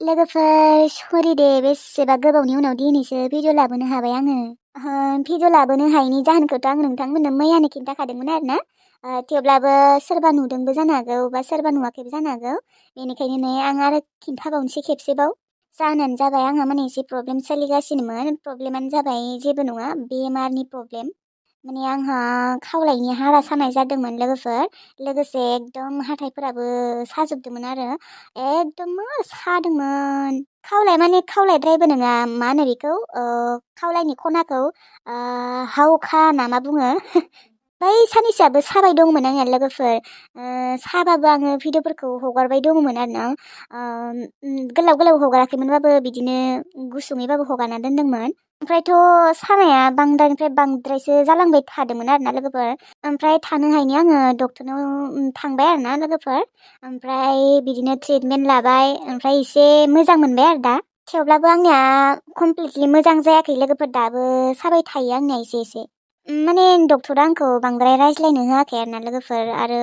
लोगोफोर सरि दे बेसेबा गोबावनि उनाव दिनैसो भिडिअ लाबोनो हाबाय आङो। भिडिअ लाबोनो हायैनि जाहोनखौथ' आं नोंथांमोननो मैयानो खिन्थाखादोंमोन आरोना। थेवब्लाबो सोरबा नुदोंबो जानो हागौ बा सोरबा नुवाखैबो जानो हागौ। बेनिखायनो नै आं आरो खिन्थाबावनोसै खेबसेबाव। जाहोनानो जाबाय आंहा माने एसे प्रब्लेम सोलिगासिनोमोन। प्रब्लेमानो जाबाय जेबो नङा, बेमारनि प्रब्लेम। माने आंहा खावलायनि हारा सानाय जादोंमोन लोगोफोर। लोगोसे एकदम हाथाइफोराबो साजोबदोंमोन आरो एकदम सादोंमोन। खावलाय माने खावलायद्रायबो नङा, मा होनो बेखौ खावलायनि खनाखौ हावखा ना मा बुङो बै सानैसोआबो साबाय दंमोन आंनिया लोगोफोर। साबाबो आङो भिडिअफोरखौ हगारबाय दङमोन आरोना। गोलाव गोलाव हगाराखैमोनबाबो बिदिनो गुसुङैबाबो हगारना दोनदोंमोन। ओमफ्रायथ' सानाया बांद्रायनिफ्राय बांद्रायसो जालांबाय थादोंमोन आरोना लोगोफोर। ओमफ्राय थानो हायैनि आङो डक्टरनाव थांबाय आरोना लोगोफोर। ओमफ्राय बिदिनो ट्रिटमेन्ट लाबाय, ओमफ्राय एसे मोजां मोनबाय आरो दा। थेवब्लाबो आंनिया कमप्लिटलि मोजां जायाखै लोगोफोर, दाबो साबाय थायो आंनिया एसे एसे। माने डक्टरा आंखौ बांद्राय रायज्लायनो होआखै आरोना लोगोफोर, आरो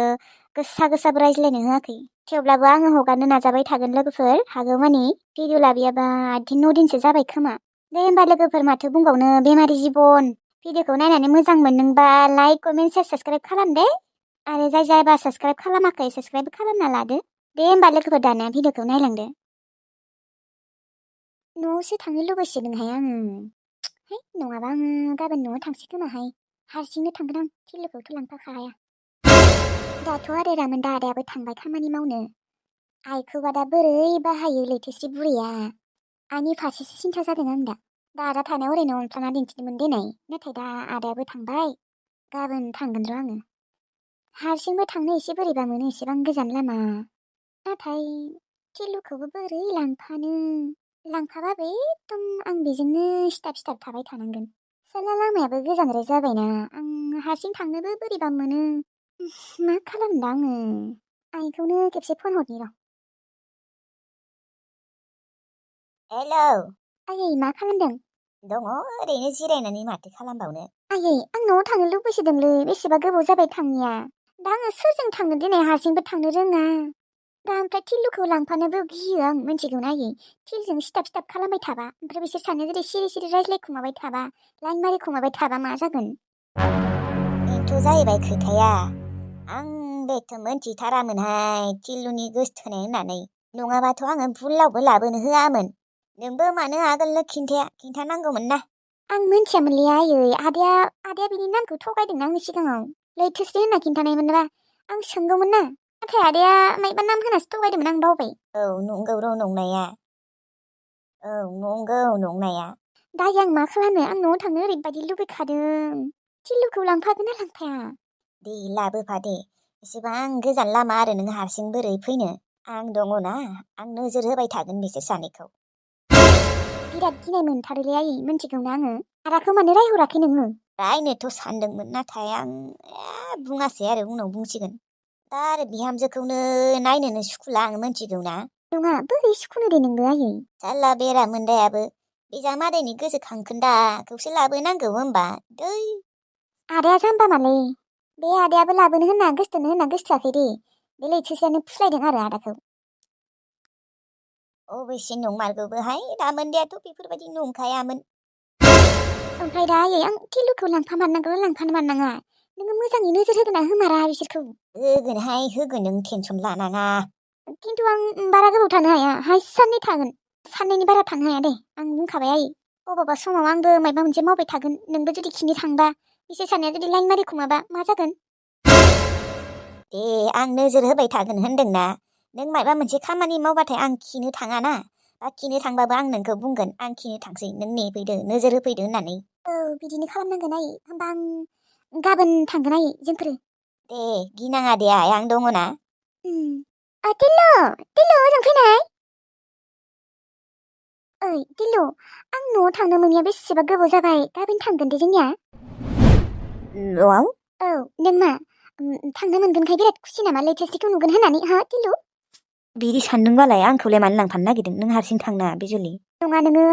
गोसा गोसाबो रायज्लायनो होआखै। थेवब्लाबो आङो हगारनो नाजाबाय थागोन लोगोफोर, हागौमानि। भिडिअ लाबोयाबा 8 दिन 9 दिनसो जाबाय खोमा। दे होमबा लोगोफोर माथो बुंबावनो, बेमारि जिबन। भिडिअखौ नायनानै मोजां मोनदोंबा लाइक कमेन्ट शेयार साबस्क्राइब खालाम दे। आरो जायबा साबस्क्राइब खालामाखै साबस्क्राइब खालामना लादो। दे होमबा लोगोफोर दानिया भिडिअखौ नायलांदो। न'आवसो थांनो लुबैसोदोंहाय आङो। है नङाबा आङो गाबोन न'आव थांसै खोमाहाय। हारसिंनो थांगोन आं, थिलुखौथ' लांफाखाया। दाथ' आरो रामोनदा आदायाबो थांबाय खामानि मावनो। आइखौबा दा बोरै बाहायो लैथोसि बुरैया। आंनि फारसेसो सिन्था जादों आं दा। आदा थानायाव ओरैनो अनफ्लाना दिन्थिदोंमोन देनाय, नाथाय दा आदायाबो थांबाय। गाबोन थांगोन र' आङो। हारसिंबो थांनो एसे बोरैबा मोनो, एसेबां गोजान लामा। नाथाय थिलुखौबो बोरै लांफानो। लांफाबाबो एकदम आं बेजोंनो सिथाब सिथाब थाबाय थानांगोन। साला लामायाबो गोजानद्राय जाबायना, आं हारसिं थांनोबो बोरैबा मोनो। मा खालामनो आङो? आइखौनो खेबसे फन हरनि र'। हेलौ आयै, मा खालामदों? दङ ओरैनो जिरायनानै, माथो खालामबावनो। आयै, आं न'आव थांनो लुबैसोदोंलै, बेसेबा गोबाव जाबाय थाङिया। दा आङो सोरजों थांनो दिनै, हारसिंबो थांनो रोङा। दा ओमफ्राय थिलुखौ लांफानोबो गियो आं, मिन्थिगौ ना आयै। थिलजों सिथाब सिथाब खालामबाय थाबा, ओमफ्राय बिसोर सानैया जुदि सिरि सिरि रायज्लायखुमाबाय थाबा, लाइन मारिखुमाबाय थाबा मा जागोन? बेनोथ' जाहैबाय खोथाया। आं बेथ' मोनथिथारामोनहाय थिलुनि गोसथोनाय होननानै। नङाबाथ' आङो भुलावबो लाबोनो होआमोन। नोंबो मानो आगोलनो खिन्थानांगौमोन ना। आं मिन्थियामोनलै आयै, आदाया बिनि नामखौ थगायदोंना आंनि सिगाङाव। लैथोसि होनना खिन्थानायमोनबा आं सोंगौमोन ना। नाथाय आदाया मायबा नाम होनासो थगायदोंमोन, आं बावबाय। औ नंगौ र' नंनाया। औ नंगौ नंनाया। दायो आं मा खालामनो, आं न'आव थांनो ओरैबायदि लुबैखादों। थिलुखौ लांफागोन ना लांफाया? दे लाबोफा दे। एसेबां गोजान लामा आरो नों हारसिं बोरै फैनो? आं दङ ना, आं नोजोर होबाय थागोन बिसोर सानैखौ। बिराद गिनाय मोनथारोलै आयै, मिन्थिगौना आङो। आदाखौ मानो रायहराखै नोङो? रायनोथ' सानदोंमोन, नाथाय आं बुङासै आरो उनाव बुंसिगोन। दा आरो बिहामजोखौनो नायनोनो सुखुला आं, मिन्थिगौना। नङा, बोरै सुखुनो दे नोंबो आयै? जारला बेरामोन्दायाबो बिजामादैनि गोसोखांखोन्दाखौसो लाबोनांगौ होमबा दै। आदाया जाम्बा मालै। बे आदायाबो लाबोनो होनना गोसथोनो होनना गोसथोआखै दे। बे लैथोसियानो फुस्लायदों आरो आदाखौ। अबेसे नंमारगौबोहाय, रामोन्दायाथ' बेफोरबायदि नंखायामोन। ओमफ्राय दा आयै, आं थिलुखौ लांफामारनांगौ ना लांफानो मारनाङा? नोङो मोजाङै नोजोर होगोन ना होमारा बिसोरखौ? होगोनहाय होगोन, नों टेनसन लानाङा। खिन्थु आं बारा गोबाव थानो हाया, साननै थागोन। साननैनि बारा थानो हाया दे, आं बुंखाबाय आयै। अबावबा समाव आंबो माबा मोनसे मावबाय थागोन, नोंबो जुदि खिनो थांबा, बिसोर सानैया जुदि लाइन मारिखुमाबा मा जागोन? दे आं नोजोर होबाय थागोन होनदोंना। नों माबा मोनसे खामानि मावबाथाय आं खिनो थाङाना, बा खिनो थांबाबो आं नोंखौ बुंगोन आं खिनो थांसै, नों नेफैदो, नोजोर होफैदो होननानै। औ बिदिनो खालामनांगोन आयै। होमबा आं गाबोन थांगोन आयै, जोंफोरो। दे गिनाङा दे आइ, आं दङ ना। टिलु ओजों फैनाय। ओइ टिलु, आं न'आव थांनो मोनिया बेसेबा गोबाव जाबाय, गाबोन थांगोन दे जोंनिया। न'आव? औ, नों मा थांनो मोनगोनखाय बिराद खुसि नामा, लैथोसिखौ नुगोन होननानै? हा टिलु? बिदि सानदोंबालाय आंखौलाय मानो लांफानो नागिरदों? नों हारसिं थांना बिजुलि। नङा, नोङो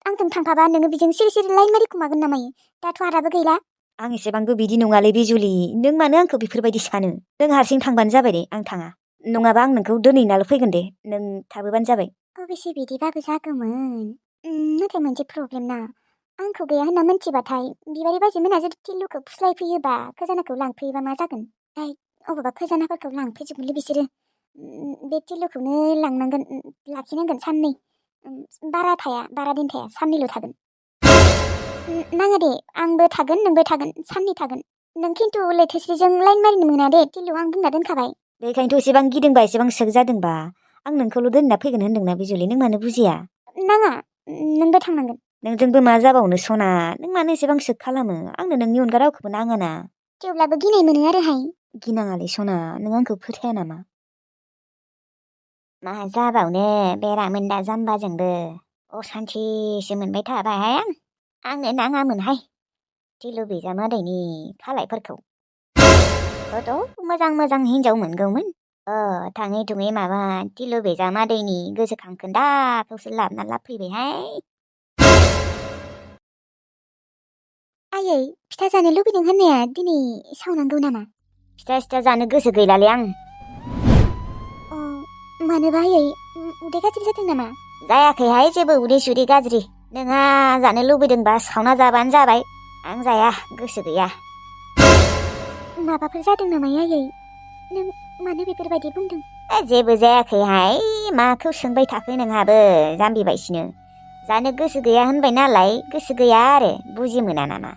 आंजों थांफाबा नोङो बिजों सिरि सिरि लाइन मारिखुमागोन नामायो? दाथ' आदाबो गैला। आं एसेबांबो बिदि नङालै बिजुलि, नों मानो आंखौ बेफोरबायदि सानो? नों हारसिं थांबानो जाबाय दे, आं थाङा। नङाबा आं नोंखौ दोनहैनाल' फैगोन दे, नों थाबोबानो जाबाय। अबेसे बिदिबाबो जागौमोन। नाथाय मोनसे प्रब्लेम ना। आंखौ गैया होनना मोनथिबाथाय बिबारि बाजैमोना जुदि टिल्लुखौ फुस्लायफैयोबा खजानाखौ लांफैयोबा मा जागोन? अबेबा खजानाफोरखौ लांफैजोबगोनलै बिसोरो। बे टिल्लुखौनो लांनांगोन, लाखिनांगोन साननै। बारा दिन थाया, साननैल' थागोन। नाङा दे, आंबो थागोन नोंबो थागोन, साननै थागोन। नों खिन्थु लैथोस्रिजों लाइन मारिनो मोना दे टिल्लु, आं बुंना दोनखाबाय। बेखायनोथ' एसेबां गिदोंबा एसेबां सोग जादोंबा आं नोंखौल' दोनना फैगोन होन्दोंना बिजुलि, नों मानो बुजिया? नाङा, नोंबो थांनांगोन। नोंजोंबो मा जाबावनो सना, नों मानो एसेबां सोग खालामो? आंनो नोंनि अनगा रावखौबो नाङाना। थेवब्लाबो गिनाय मोनो आरोहाय। गिनाङालै सना, नों आंखौ फोथाया नामा? मा जाबावनो, बेरामोन दा जाम्बाजोंबो। असान्थिसो मोनबाय थाबाय आंनो नाङामोनहाय टिल्लु बिजामादैनि खालायफोरखौ। मोजां मोजां हिनजाव मोनगौमोन। थाङै थुङै माबा टिल्लु बिजामादैनि गोसोखांखोन्दाखौसो लाबोना लाफैबायहाय। आयै, फिथा जानो लुबैदों होननाया दिनै सावनांगौ नामा? फिथा जानो गोसो गैलालै आं। मानोबा आयै, उदै गाज्रि जादों नामा? जायाखैहाय जेबो उदै सुदै गाज्रि। नोंहा जानो लुबैदोंबा सावना जाबानो जाबाय, आं जाया, गोसो गैया। माबाफोर जादों नामा आयै? नों मानो बेफोरबायदि बुंदों? जेबो जायाखैहाय, माखौ सोंबाय थाखो नोंहाबो जाम्बि बायसिनो। जानो गोसो गैया होनबाय नालाय गोसो गैया आरो, बुजि मोना नामा?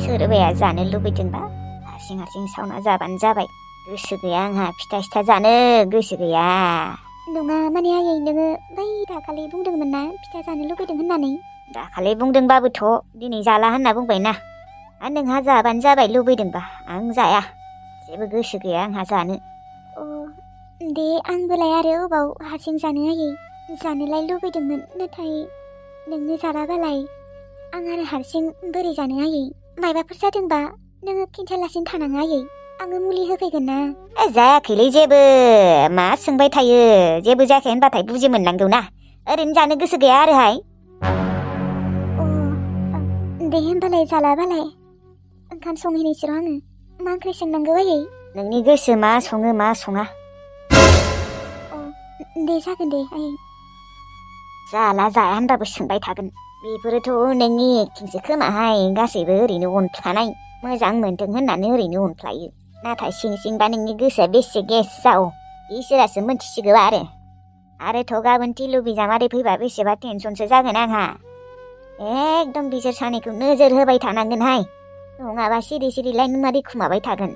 सोरबाया जानो लुबैदोंबा हारसिं हारसिं सावना जाबानो जाबाय। गोसो गैया आंहा फिथा जानो गोसो गैया। नङा माने आयै, नोङो बै दाखालि बुंदोंमोन ना फिथा जानो लुबैदों होननानै। दाखालि बुंदोंबाबोथ' दिनै जाला होनना बुंबायना। नोंहा जाबानो जाबाय लुबैदोंबा, आं जाया, जेबो गोसो गैया आंहा जानो। दे आंबोलाय आरो अबाव हारसिं जानो आयै, जानोलाय लुबैदोंमोन, नाथाय नोंनो जालाबालाय आं आरो हारसिं बोरै जानो आयै? मायबाफोर जादोंबा नोङो खिन्थायालासिनो थानाङा आयै, आङो मुलि होफैगोन ना। जायाखैलै जेबो, मा सोंबाय थायो? जेबो जायाखै होनबाथाय बुजि मोननांगौ ना। ओरैनो जानो गोसो गैया आरोहाय। दे होनबालाय जालाबालाय ओंखाम संहैनोसै र' आङो। मा ओंख्रि संनांगौ आयै? नोंनि गोसो मा सङो मा सङा। दे जागोन दे आयै। जाला जाया होनबाबो सोंबाय थागोन। बेफोरोथ' नोंनि एक्टिंसो खोमाहाय, गासैबो ओरैनो अनफ्लानाय। मोजां मोनदों होननानै ओरैनो अनफ्लायो, नाथाय सिं सिंबा नोंनि गोसोआ बेसे गेसाव इसोरासो मोनथिसिगौ आरोथ' गाबोन टिल्लु बिजामादै फैबा बेसेबा टेनसनसो जागोन आंहा। एकदम बिसोर सानैखौ नोजोर होबाय थानांगोनहाय, नङाबा सिरि सिरि लाइन मारि खुमाबाय थागोन।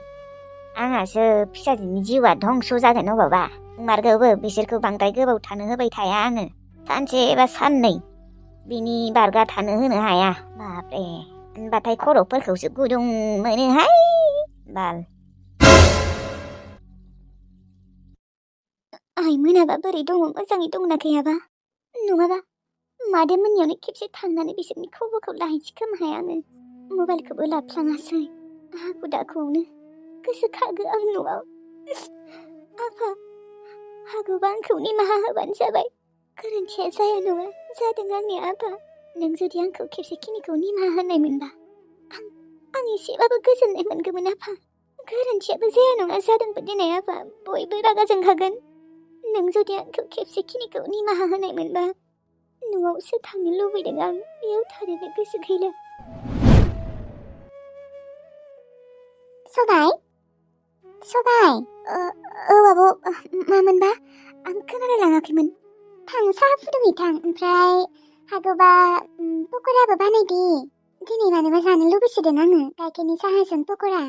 आंहासो फिसाजोनि जिउआ धंस जागोन अबावबा। नंमारगौबो, बिसोरखौ बांद्राय गोबाव थानो होबाय थाया आङो, सानसे एबा साननै बिनि बारगा थानो होनो हाया। बाब्रे, होनबाथाय खर'फोरखौसो गुदुं मोनोहाय बाल। आइ मोनाबा बोरै दङ? मोजाङै दंना गैयाबा? नङाबा मादै मोननियावनो खेबसे थांनानै बिसोरनि खबरखौ लाहैनोसै खोमाहाय आङो। मबाइलखौबो लाफ्लाङासै, हाखु दाखुआवनो गोसोखागो आं न'आव। आफा, हागौबा आंखौ निमाहा होबानो जाबाय। गोरोन्थिया जाया नङा, जादों आंनि आफा। नों जुदि आंखौ खेबसेखिनिखौ निमाहा होनाय मोनबा आं एसेबाबो गोजोननाय मोनगौमोन आफा। गोरोन्थियाबो जाया नङा, जादोंबो दिनै आफा, बयबो रागा जोंखागोन। नों जुदि आंखौ खेबसेखिनिखौ निमाहा होनाय मोनबा न'आवसो थांनो लुबैदों आं, बेयाव थारैनो गोसो गैला। सबाय आब', मामोनबा? आं खोनालाय लाङाखैमोन। साहा फुदुंहैथां, ओमफ्राय हागौबा पक'राबो बानायदे। दिनै मानोबा जानो लुबैसोदों आङो, गाइखेरनि साहाजों पक'रा।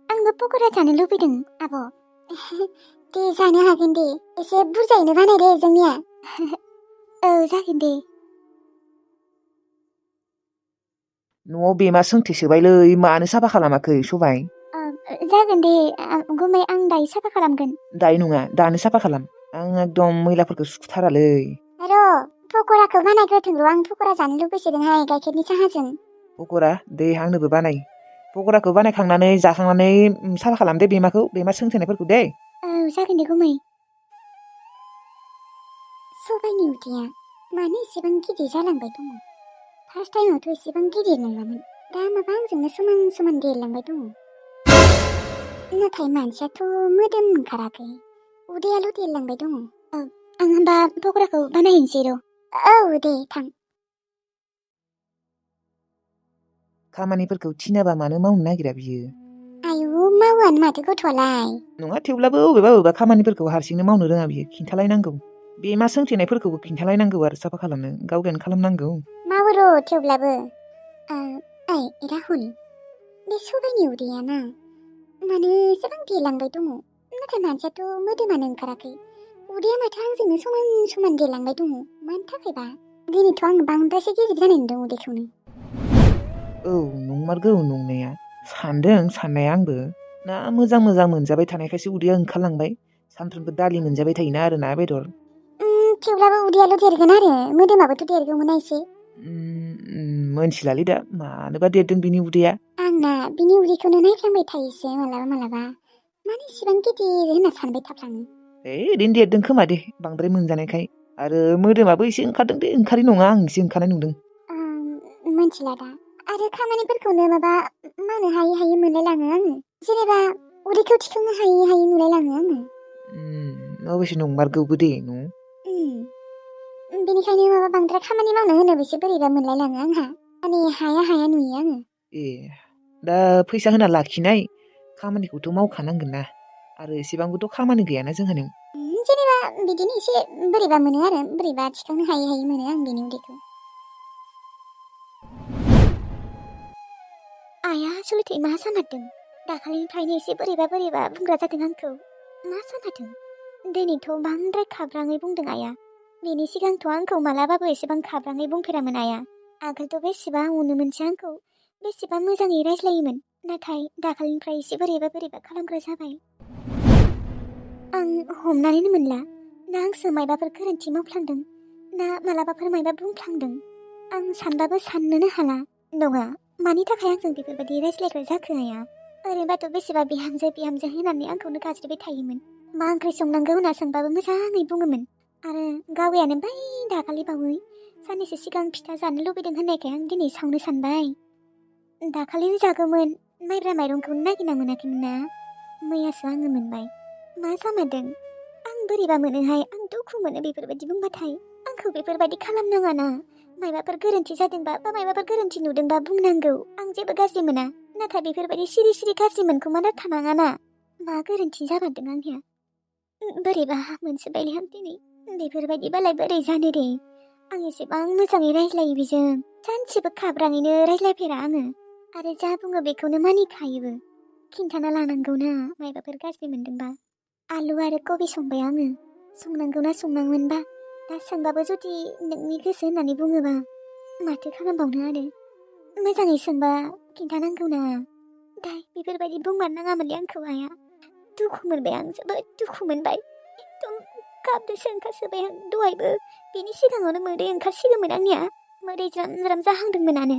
आंबो पक'रा जानो लुबैदों आब'। दे जानो हागोन दे, एसे बुरजायैनो बानाय दे जोंनिया। जागोन दे। न'आव बेमा सोंथि सोबायलै, मानो साफा खालामाखै सबाय? जागोन दे गुमै, आं दायो साफा खालामगोन। दायो नङा, दानो साफा खालाम, आं एकदम मैलाफोरखौ सुखुथारालै। पक'राखौ बानायग्रोथोंल', आं पक'रा जानो लुबैसोदोंहाय गाइखेरनि साहाजों। पक'रा? दे आंनोबो बानाय। पक'राखौ बानायखांनानै जाखांनानै साफा खालाम दे बेमाखौ, बेमा सोंथेनायफोरखौ दे। जागोन दे गुमै। सबायनि उदैया मानो एसेबां गिदिर जालांबाय दङ? फार्स्ट टाइमावथ' एसेबां गिदिर नङामोन, दा माबा आंजोंनो समान समान देरलांबाय दङ। नाथाय मानसियाथ' मोदोम ओंखाराखै, उदैयाल' देरलांबाय दङ। आं होमबा पकराखौ बानायहैनोसै र'। औ दे थां। खामानिफोरखौ थिनाबा मानो मावनो नागिरा बियो? आयु मावोआनो माथो गथ'आलाय। नङा थेवब्लाबो अबेबा खामानिफोरखौ हारसिंनो मावनो रोङा बियो खिन्थालायनांगौ। बे मा सोंथेनायफोरखौबो खिन्थालायनांगौ आरो साफा खालामनो गावगायानो खालामनांगौ। मावो र' थेवब्लाबो। ओइ राहुल, बे सबाइनि उदैया ना मानो एसेबां देलांबाय दङ? नाथाय मानसियाथ' मोदोमानो ओंखाराखै। उदैया माथो आंजोंनो समान समान देलांबाय दङ। मानि थाखायबा? दिनैथ' आं बांद्रायसो गिदिर जानाय नुदों उदैखौनो। औ नंमारगौ नंनाया। सानदों साननाया आंबो। ना मोजां मोनजाबाय थानायखायसो उदैया ओंखारलांबाय। सानफ्रोमबो दालि मोनजाबाय थायोना आरो ना बेदर। थेवब्लाबो उदैयाल' देरगोन आरो मोदोमाबोथ' देरगौमोन एसे। मोनथिलालै दा मानोबा देरदों बिनि उदैया। आंना बिनि उदैखौनो नायफ्लांबाय थायोसो मालाबा। मानो इसिबां गिदिर होनना सानबाय थाफ्लाङो। ओरैनो देरदों खोमा दे बांद्राय मोनजानायखाय। आरो मोदोमाबो एसे ओंखारदों दे ओंखारि नङा आं एसे ओंखारनाय नुदों। मोनथिला दा। आरो खामानिफोरखौनो माबा मावनो हायै मोनलायलाङो आङो। जेनेबा उदैखौ थिखांनो हायै नुलायलाङो आङो। अबयसे नंमारगौबो दे न'। बेनिखायनो माबा बांद्राय खामानि मावनो होनोबो एसे बोरैबा मोनलायलाङो आंहा। माने हाया नुयो आङो। ए दा फैसा होना लाखिनाय खामानिखौथ' मावखानांगोन ना। आरो एसेबांबोथ' खामानि गैयाना जोंहानियाव। जेनेबा बिदिनो एसे बोरैबा मोनो आरो बोरैबा थिखांनो हायै मोनो आं बेनि उदैखौ। आइया सुलिथै मा सानारदों? दाखालिनिफ्रायनो एसे बोरैबा बुंग्रा जादों आंखौ। मा सानारदों? दिनैथ' बांद्राय खाब्राङै बुंदों आइया। बेनि सिगांथ' आंखौ मालाबाबो एसेबां खाब्राङै बुंफेरामोन आइया। आगोलथ' बेसेबां अनोमोनसै आंखौ, बेसेबां मोजाङै रायज्लायोमोन। नाथाय दाखालिनिफ्राय एसे बोरैबा खालामग्रा जाबाय। आं हमनानैनो मोनला। ना आंसो मायबाफोर गोरोन्थि मावफ्लांदों, ना मालाबाफोर मायबा बुंफ्लांदों। आं सानबाबो साननोनो हाला। नङा, मानि थाखाय आंजों बेफोरबायदि रायज्लायग्रा जाखो आइया? ओरैनोबाथ' बेसेबा बिहामजो होननानै आंखौनो गाज्रिबाय थायोमोन। मा ओंख्रि संनांगौ होनना सोंबाबो मोजाङै बुङोमोन। आरो गावैयानो बै दाखालि बावै साननैसो सिगां फिथा जानो लुबैदों होननायखाय आं दिनै सावनो सानबाय। दाखालिनो जागौमोन, माइब्रा माइरंखौनो नागिरना मोनाखैमोन ना। मैयासो आङो मोनबाय। मा जामारदों? आं बोरैबा मोनोहाय, आं दुखु मोनो बेफोरबायदि बुंबाथाय। आंखौ बेफोरबायदि खालामनाङा ना। मायबाफोर गोरोन्थि जादोंबा बा मायबाफोर गोरोन्थि नुदोंबा बुंनांगौ। आं जेबो गाज्रि मोना। नाथाय बेफोरबायदि सिरि गाज्रि मोनखोमाना थानाङा ना। मा गोरोन्थि जामारदों आंनिया? बोरैबा मोनसोबायलै आं दिनै। बेफोरबायदिबालाय बोरै जानो दे। आं एसेबां मोजाङै रायज्लायो बेजों। सानसेबो खाब्राङैनो रायज्लायफेरा आङो। आरो जा बुङो बेखौनो मानिखायोबो। खिन्थाना लानांगौ ना मायबाफोर गाज्रि मोनदोंबा। आलु आरो कबि संबाय आङो। संनांगौ ना संनांगौमोनबा? दा सोंबाबो जुदि नोंनि गोसो होननानै बुङोबा माथो खालामबावनो आरो। मोजाङै सोंबा खिन्थानांगौ ना। दाय बेफोरबायदि बुंमारनाङामोनलै आंखौ आइया। दुखु मोनबाय आं, जोबोद दुखु मोनबाय। एकदम गाबनोसो ओंखारसोबाय आं। दहायबो बेनि सिगाङावनो मोदै ओंखारसिगौमोन आंनिया। मोदै ज्राम जाहांदोंमोनानो।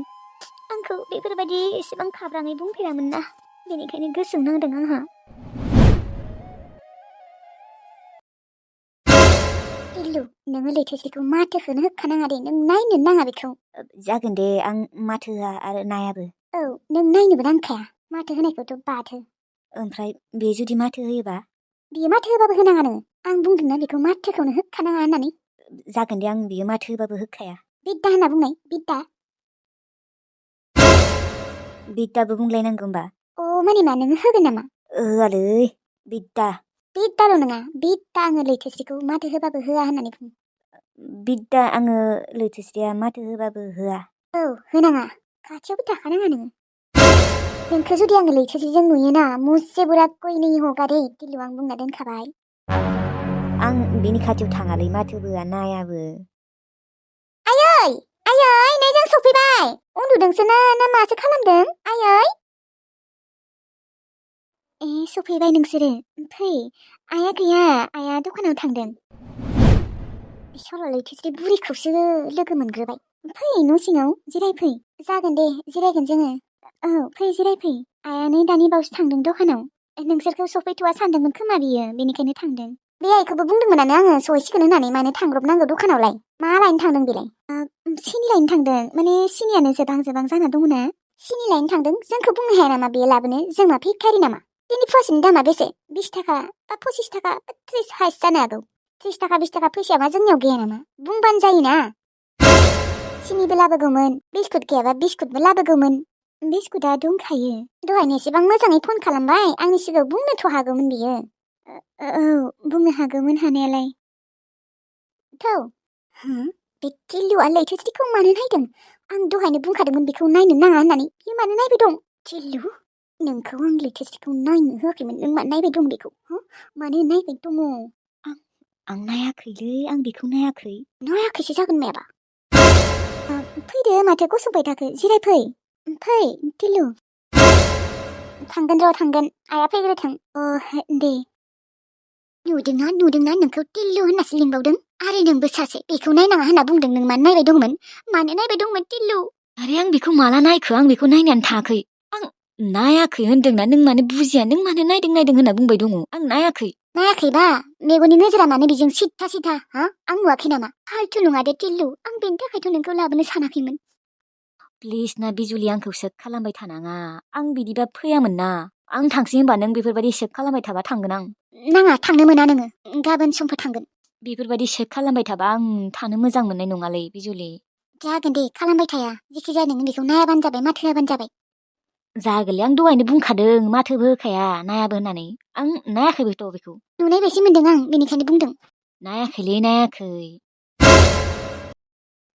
आंखौ बेफोरबायदि एसेबां खाब्राङै बुंफेरामोन ना। बेनिखायनो गोसोआव नांदों आंहा। इल्लु, नोङो लैथोस्रिखौ माथोखौनो होखानाङा दे। नों नायनो नाङा बेखौ। जागोन दे, आं माथो होआ आरो नायाबो। औ, नों नायनोबो नांखाया। माथो होनायखौथ' बाथो। ओमफ्राय बे जुदि माथो होयोबा? बियो माथो होबाबो होनाङा नोङो। आं बुंदोंना बेखौ माथोखौनो होखानाङा होननानै। जागोन दे, आं बियो माथो होबाबो होखाया। बिद्दा होनना बुंनाय, बिद्दा। बिद्दाबो बुंलायनांगौ होमबा? अ माने मा नोङो होगोन नामा? होआलै, बिद्दा। बिद्दाल' नङा, बिद्दा आङो लैथोस्रिखौ माथो होबाबो होआ होननानै बुङो। बिद्दा आङो लैथोस्रिया माथो होबाबो होआ। औ, होनाङा। खाथियावबो थाखानाङा नोङो। नोंखौ जुदि आङो लैथोस्रिजों नुयोना, मुझसे बुरा कोई नहीं होगा दे। दिलु, आं बुंना दोनखाबाय। आं बिनि खाथियाव थाङालै, माथोबो होआ नायाबो। आयै नै जों सफैबाय। उन्दुदोंसो ना मासो खालामदों? आयै सफैबाय नोंसोरो। फै। आइया गैया, आइया दखानाव थांदों। बिसोर लैथोस्रि बुरिखौसो लोगो मोनग्रोबाय। फै न' सिङाव जिरायफै। जागोन दे, जिरायगोन जोङो। औ फै जिरायफै। आइया नै दानि बावसो थांदों दखानाव। नोंसोरखौ सफैथ'वा सानदोंमोन खोमा बियो, बेनिखायनो थांदों। बे आइखौबो बुंदोंमोनानो आङो सहैसिगोन होननानै। मानो थांब्रबनांगौ दखानावलाय? मा लायनो थांदों बेलाय? सिनि लायनो थांदों। माने सिनियानो जोबहां जाना दङना। सिनि लायनो थांदों? जोंखौ बुंनो हाया नामा बे लाबोनो? जों मा भिखारि नामा? जोंनि फवासेनि दामा बेसे? 20 थाखा बा 25 थाखा बा 30 हायस्ट जानो हागौ। 30 थाखा 20 थाखा फैसाया मा जोंनियाव गैया नामा? बुंबानो जायोना। सिनिबो लाबोगौमोन, बिस्कुट गैयाबा बिस्कुटबो लाबोगौमोन। बिस्कुटआ दंखायो। दहायनो एसेबां मोजाङै फन खालामबाय, आंनि सिगाङाव बुंनोथ' हागौमोन बियो। औ, बुंनो हागौमोन हानायालाय। थौ, बे टिल्लुआ लैथोस्रिखौ मानो नायदों? आं दहायनो बुंखादोंमोन बेखौ नायनो नाङा होननानै। बियो मानो नायबाय दं? टिल्लु, नोंखौ आं लैथोस्रिखौ नायनो होआखैमोन। नों मानो नायबाय दं बेखौ? मानो नायबाय दङ? आं नायाखैलै, आं बेखौ नायाखै। नायाखैसो जागोन मायाबा। फैदो, माथो गसंबाय थाखो? जिरायफै। फै, टिल्लु। थांगोन र' थांगोन। आइया फैग्रोथों। दे। नुदोंना नोंखौ टिल्लु होननासो लिंबावदों? आरो नोंबो सासे बेखौ नायनाङा होनना बुंदों। नों मानो नायबाय दंमोन? मानो नायबाय दंमोन टिल्लु? आरे आं बेखौ माला नायखो? आं बेखौ नायनानै थाङाखै। आं नायाखै होनदोंना, नों मानो बुजिया? नों मानो नायदों होनना बुंबाय दङ? आं नायाखै। नायाखैबा मेगननि नोजोरा मानो बेजों सिद्धा आं नुवाखै नामा? फाल्थु नङा दे टिल्लु। आं बेनि थाखायथ' नोंखौ लाबोनो सानाखैमोन। प्लिज ना बिजुलि, आंखौ सेक खालामबाय थानाङा। आं बिदिबा फैयामोन ना। आं थांसै होनबा नों बेफोरबायदि सेक खालामबाय थाबा थांगोन आं। नाङा, थांनो मोना नोङो। गाबोन समफोर थांगोन। बेफोरबायदि सेक खालामबाय थाबा आं थानो मोजां मोननाय नङालै बिजुलि। जागोन दे, खालामबाय थाया। जेखि जाया नों बेखौ नायाबानो जाबाय, माथो होआबानो जाबाय। जागोनलै, आं दहायनो बुंखादों माथोबो होखाया, नायाबो होननानै। आं नायाखैबोथ' बेखौ। नुनाय बायदि मोनदों आं, बेनिखायनो बुंदों। नायाखैलै, नायाखै।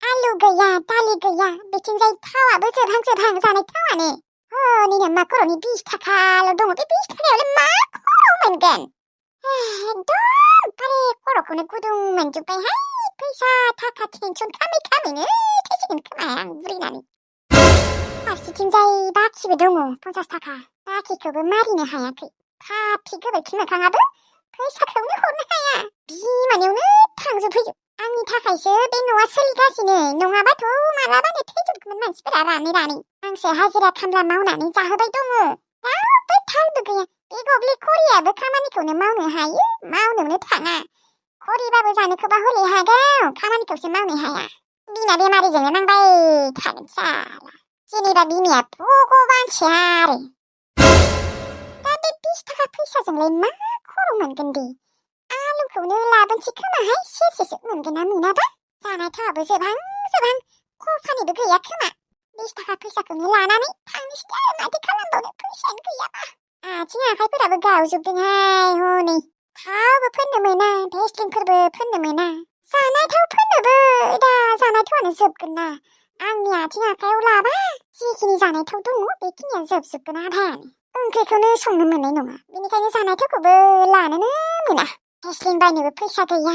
आलु गैया, दालि गैया, बेथिंजाय थावाबो जोबहां जानाय थावानो। निना मा खर'नि 20 थाखाल' दङ। बे 20 थाखायावलाय मा खर' मोनगोन? एकदमबारे खर'खौनो गुदुं मोनजोब्बायहाय। फैसा थाखा टेनसन खालामैनो थैसिगोन खोमा आं बुरैनानै। फारसेथिंजाय बाखिबो दङ 50 थाखा। बाखिखौबो मारिनो हायाखै। फाफि गोबोरखि मोखाङाबो फैसाखौनो हरनो हाया। बिमानियावनो थांजोबफैयो। आंनि थाखायसो बे न'आ सोलिगासिनो, नङाबाथ' मालाबानो थैजोबगौमोन मानसिफोरा रानै। आंसो हाजिरा खामला मावनानै जाहोबाय दङ। रावबो थालबो गैया। बे गब्ले खरियाबो खामानिखौनो मावनो हायो, मावनोनो थाङा। खरिबाबो जानोखौबा हले हागौ, खामानिखौसो मावनो हाया। बिमा बेमारिजोंनो नांबाय थागोन साला। जेनेबा बिमाया भगबानसो आरो। दा बे 20 थाखा फैसाजोंलाय मा खर' मोनगोन दे? आलुखौनो लाबोनोसै खोमाहाय, सेरसेसो मोनगोन ना मोनाबा? जानाय थावाबो जोबहां खरसानिबो गैया खोमा। 20 थाखा फैसाखौनो लानानै थांनोसै आरो माथो खालामबावनो, फैसायानो गैयाबा। आथिं आखाइफोराबो गावजोबदोंहाय हनै। थावबो फोननो मोना, भेसलिनफोरबो फोननो मोना। जानाय थाव फोननोबो दा जानाय थावानो जोबगोन ना। आंनि आथिं आखाइयाव लाबा जिखिनि जानाय थाव दङ बेखिनिया जोबजोबगोन आधायानो। ओंख्रिखौनो संनो मोननाय नङा, बेनिखायनो जानाय थावखौबो लानोनो मोना। भेसलिन बायनोबो फैसा गैया,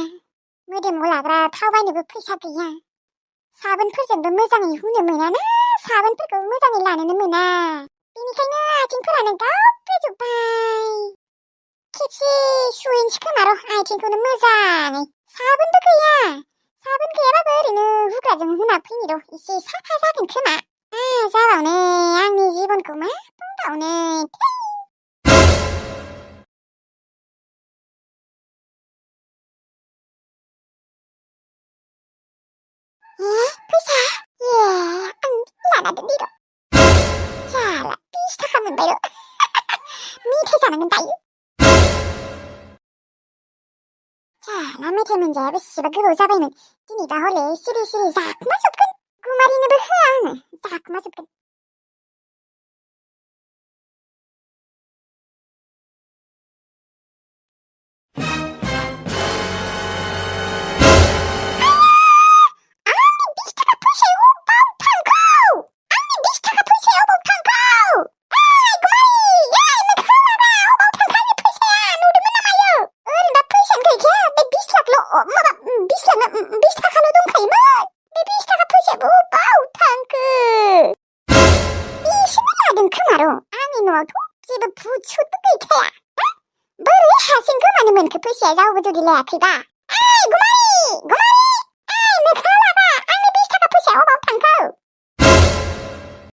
मोदोमाव लाग्रा थाव बायनोबो फैसा गैया। साबोनफोरजोंबो मोजाङै हुनो मोनाना, साबोनफोरखौबो मोजाङै लानोनो मोना। बेनिखायनो आथिंफोरानो गावब्राजोब्बाय। खेबसे सुहैनोसै खोमा र' आथिंखौनो मोजाङै। साबोनबो गैया। साबोन गैयाबाबो ओरैनो हुग्राजों हुना फैनि र', एसे साफा जागोन खोमा। जाबावनो आंनि जिबनखौ मा बुंबावनो। फैसा? आं लाना दोननि र'। जाला 20 थाखा मोनबाय र'। मेथाइ जानांगोन दायो। जाला मेथाइ मोनजाया बेसेबा गोबाव जाबायमोन। दिनैबा हले सिरि जाखुमाजोबगोन। गुमारिनोबो होआ आङो, जाखुमाजोबगोन। जेबो भुत सुतबो गैखाया। बोरै हारसिं गोमानो मोनखो फैसाया रावबो जुदि लायाखैबा? गुमारि!